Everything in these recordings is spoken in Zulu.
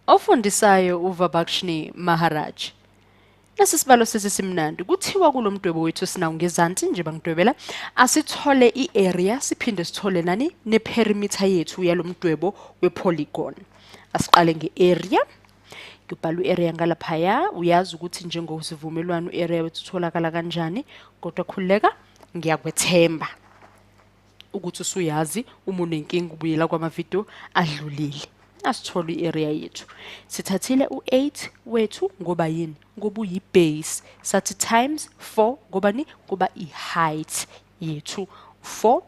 Ofundisayo uVabakshni Maharaj. Nasi sibalo sesisimnandi. Kuthiwa kulo mdwebo wethu sinawo ngezansi nje bangidwebela, asithole i-area siphinde sithole nani ne-perimeter yethu yalo mdwebo we-polygon. Asiqale nge-area. Ngibhala u-area ngalaphaya, uyazi ukuthi njengosivumelwano u-area wethu utholakala kanjani, kodwa khululeka ngiyakwethemba ukuthi usuyazi. Uma unenkinga ubuyela kwamavidiyo adlulile. Asithole i-area yethu. Sithathile u-8 wethu ngoba yini? Ngoba uyi-base. Sathi times 4 ngoba ni? Ngoba i-height yethu 4.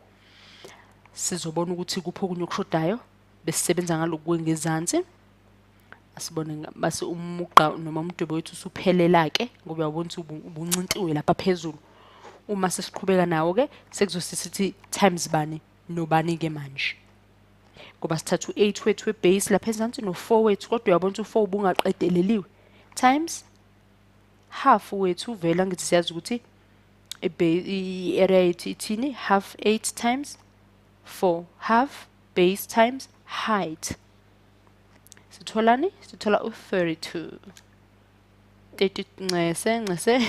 Sizobona ukuthi kuphi okunye okushodayo, besisebenza ngalokhu kwengezansi. Asibone base umugqa noma umdwebo wethu usuphelela-ke, ngoba uyabona ukuthi ubuncintiwe lapha phezulu. Uma sesiqhubeka nawo-ke sekuzosithi times bani nobani-ke manje, ngoba sithatha u-8 wethu we-base lapha ezansi no-4 wethu, kodwa uyabona ukuthi u-4 ubungaqedeleliwe, times half wethu. Vele angithi siyazi ukuthi i-area yethu ithini? Half 8 times 4, half base times height. Sitholani? Sithola u-32, 30. Ncese ncese,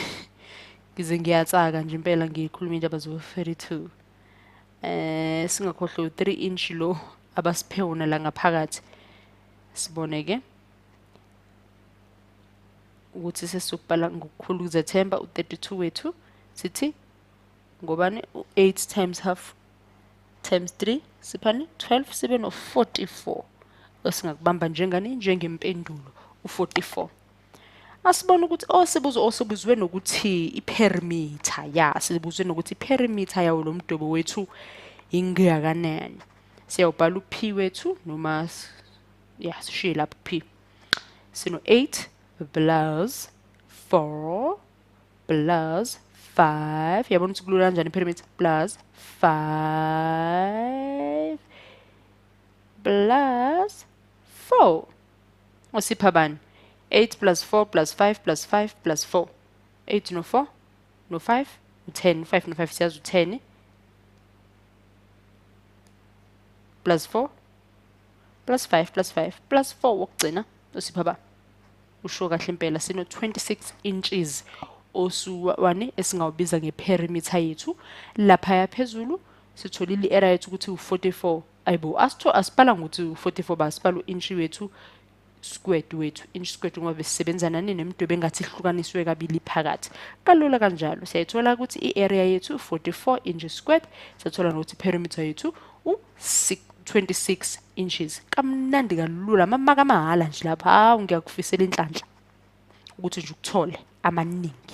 ngize ngiyatsaka nje impela ngikhuluma indaba zo-32. Singakhohlwa u-3 inch lo abasiphe wona la ngaphakathi. Sibone ke ukuthi sesizokubhala ngokukhulu ukuzethemba u-32 wethu, sithi ngobani? U-8 times half times 3 siphani? 12, sibe no-44 esingakubamba njengani, njengempendulo u-44. Asibone ukuthi osibuzo osibuzwe nokuthi i-perimeter ya, sibuzwe nokuthi i-perimeter yawo lo mdwebo wethu ingakanani. Siyawubhala u-P wethu noma ya, sishiye lapho P. Sino 8 plus 4 plus 5. Yabona ukuthi kulula kanjani i-perimeter? Plus 5 plus 4 osipha bani? 8 plus 4 plus 5 plus 5 plus 4. 8 no 4 no 5 u-10, 5 no 5 siyazi u-10, plus 4 plus 5 plus 5 plus 4 wokugcina usipha ba? Usho kahle impela, sino 26 inches osuwani esingawubiza ngeperimeter yethu laphaya phezulu. Sitholile i-area yethu ukuthi u-44. Ayibo, asitho asibala ngokuthi u-44, basibala u-inch wethu squared wethu, inch squared, ngoba besisebenza nani? Nemidwebo engathi ihlukaniswe kabili phakathi. Kalula kanjalo siyayithola ukuthi i-area yethu 44 inches squared, siyathola nokuthi i-perimeter yethu u-26 inches. Kamnandi, kalula, amamaka amahhala nje lapha. Hawu, ngiyakufisela inhlanhla ukuthi nje ukuthole amaningi.